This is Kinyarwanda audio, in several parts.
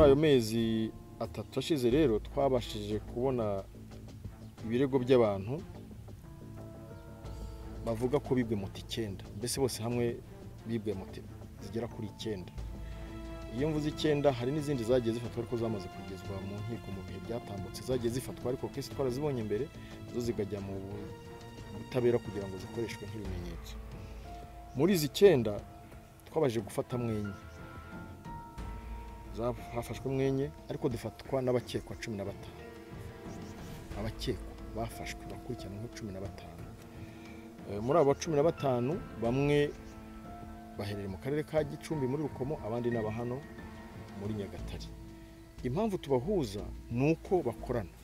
Muri ayo mezi 3 ashize rero twabashije kubona ibirego by'abantu bavuga ko bibwe moto 9, mbese bose hamwe bibwe moto zigera kuri 9. Iyo mvuze 9 hari n'izindi zagiye zifatwa ariko zamaze kugezwa mu nkiko mu bihe byatambutse, zagiye zifatwa ariko kesi twarazibonye mbere, zo zikajya mu butabera kugira ngo zikoreshwe nk'ibimenyetso. Muri izi 9 twabaje gufata mwenye, hafashwe mwenye ariko dufatwa n'abakekwa 15. Abakekwa bafashwe bakurikiranwa 15. Muri abo 15 bamwe baherereye mu karere ka Gicumbi muri Rukomo, abandi n'aba hano muri Nyagatare. Impamvu tubahuza nuko bakorana,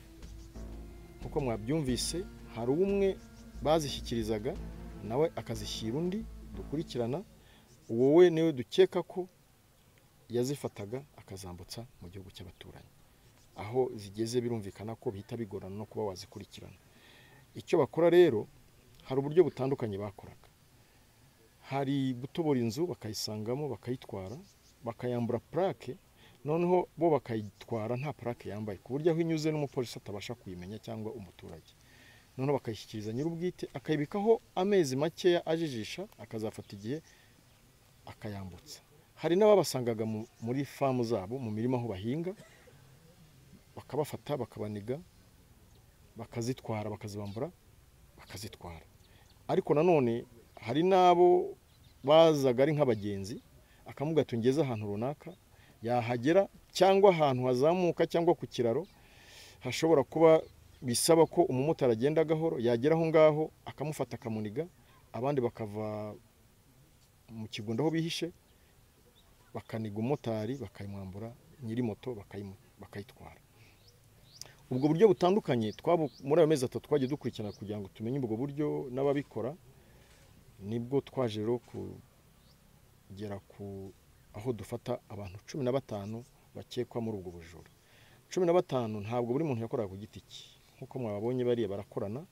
nkuko mwabyumvise hari umwe bazishyikirizaga nawe akazishyira undi dukurikirana, wowe niwe dukeka ko yazifataga akazambutsa mu gihugu cy'abaturanyi. Aho zigeze birumvikana ko bihita bigorana no kuba wazikurikirana. Icyo bakora rero hari uburyo butandukanye bakoraga. Hari gutobora inzu bakayisangamo bakayitwara, bakayambura plaque, noneho bo bakayitwara nta plaque yambaye, ku buryo aho inyuze n'umupolisi atabasha kuyimenya cyangwa umuturage. Noneho bakayishyikiriza nyir'ubwite akayibikaho amezi makeya ajijisha, akazafata igihe akayambutsa. Hari n'ababasangaga muri famu zabo mu mirima aho bahinga, bakabafata bakabaniga, bakazitwara, bakazibambura, bakazitwara. Ariko nanone hari n'abo bazaga ari nk'abagenzi, akamubwira ati ngeze ahantu runaka, yahagera cyangwa ahantu hazamuka cyangwa ku kiraro hashobora kuba bisaba ko umumotari agenda gahoro, yagera aho ngaho akamufata akamuniga, abandi bakava mu kigunda aho bihishe bakaniga umumotari bakayimwambura, nyiri moto bakayitwara. Ubwo buryo butandukanye muri ayo mezi 3 twagiye dukurikirana kugira ngo tumenye ubwo buryo n'ababikora, nibwo twaje rero kugera ku aho dufata abantu 15 bakekwa muri ubwo bujura. 15 ntabwo buri muntu yakoraga ku giti cye, nkuko mwababonye bariya barakorana,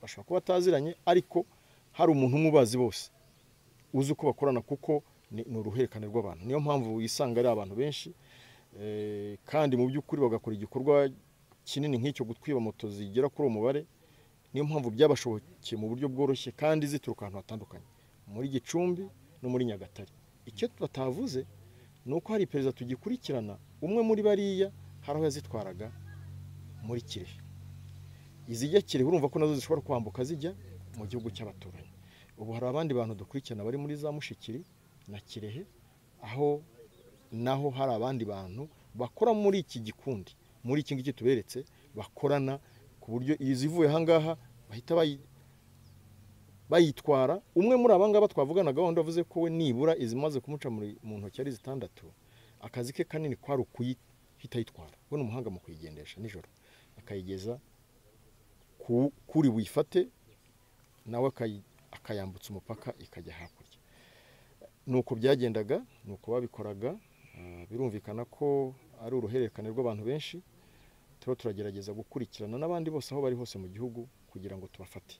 bashobora kuba bataziranye ariko hari umuntu umwe ubazi bose uzi uko bakorana, kuko ni uruhererekane rw'abantu. Niyo mpamvu wisanga ari abantu benshi, kandi mu by'ukuri bagakora igikorwa kinini nk'icyo gutwiba moto zigera kuri uwo mubare. Niyo mpamvu byabashobokeye mu buryo bworoshye kandi zituruka ahantu hatandukanye, muri Gicumbi no muri Nyagatare. Icyo batavuze ni uko hari iperereza tugikurikirana, umwe muri bariya hari aho yazitwaraga muri Kirehe. Izijya Kirehe urumva ko nazo zishobora kwambuka zijya mu gihugu cy'abaturanyi. Ubu hari abandi bantu dukurikirana bari muri za Mushikiri na Kirehe, aho naho hari abandi bantu bakora muri iki gikundi, muri iki ngiki tuberetse, bakorana ku buryo izivuye aha ngaha bahita bayitwara. Umwe muri aba ngaba twavuganaga wundi avuze ko we nibura izimaze kumuca mu ntoki ari 6, akazi ke kanini kwari ukuyihita ayitwara. We ni umuhanga mu kuyigendesha nijoro, akayigeza kuri buyifate, nawe akayambutsa umupaka ikajya hakurya. Nuko byagendaga, nuko babikoraga. Birumvikana ko ari uruhererekane rw'abantu benshi, turiho turagerageza gukurikirana n'abandi bose aho bari hose mu gihugu kugira ngo tubafate.